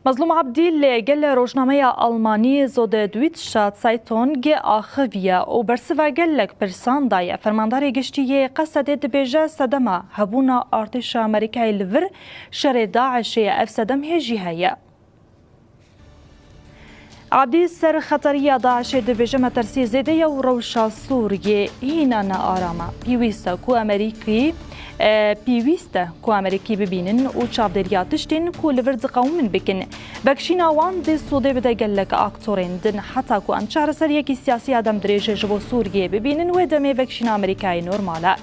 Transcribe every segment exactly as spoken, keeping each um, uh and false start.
Mezlûm Ebdî li gel rojnameya Almanî Süddeutsche Zeitung axiviye û bersiva gelek pirsan daye. Fermandarê giştî yê Qesedê dibêje sedema hebûna artêşa Amerîkayê li vir şerê DAIŞê ye, ev sedem hê jî heye. Ebdî ser xeteriya DAIŞê dibêje, metirsiyê zêde ye û rewşa Sûriyê hîna ne aram e. Pêwîst e ku Amerîkî, e, pêwîst e ku Amerîkî bibînin û çavdêriya tiştên ku li vir diqewimin bikin. Vekişîna wan dê sûdê bide gelek aktorên din. Heta ku em çareseriyekî siyasî ya demdirêj ji bo Sûriyê bibînin, wê demê vekişîna Amerîkayê normal e.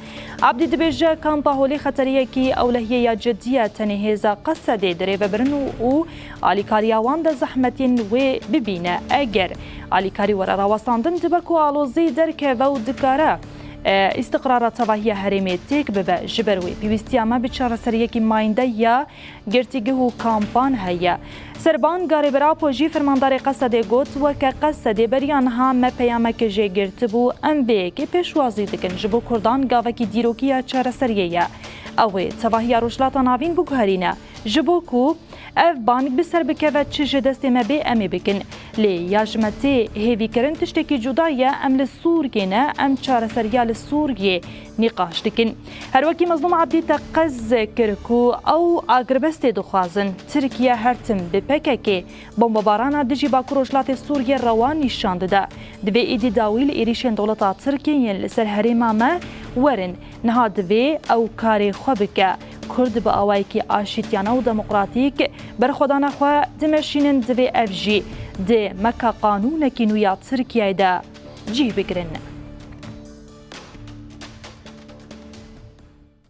Ebdî dibêje, kampa holê xeteriyekî ewlehiyê ya cidî ye, tenê hêza Qesedê dirêvebirin û, û alîkariya wan de zehmetên wê bibîne. Eger alîkarî were rawestandin, dibe ku alozî derkeve û dikare, e, îstiqrara tevahiya herêmê têk bibe. Ji ber wê pêwîstiya me bi çareseriyekî mayînde ya girtîgeh û kampan heye. Serbang Garê Birapo jî, fermandarê Qesedê, got, weke Qesedê beriya niha me peyamek jê girtibû, em vê yekê pêşwazî dikin. Ji bo Kurdan gavekî dîrokî ya çareseriyê ye. Ew ê tevahiya Rojhilata Navîn biguherîne. Ji bo ku ev bang bi ser bikeve, çi ji destê me bê, em ê bikin. Lê ya ji me tê hêvîkirin tiştekî cuda ye, em li Sûriyê ne, em çareseriya li Sûriyê nîqaş dikin. Her wekî Mezlûm Ebdî teqez kir ku ew agirbestê dixwazin. Tirkiye her tim bi P K K bombebarana dijî Bakur Rojhilatê Sûriyê rewa nîşan dide. Divê êdî dawî li êrîşên dewleta Tirkiyê yên li ser herêma me werin. Niha divê ew karê xwe bike. Kurd bi awayekî aşîtiyane û demokratîk berxwedana xwe dimeşînin, divê ev jî di meka qanûnekî nû ya Tirkiyeyê de cih bigirin.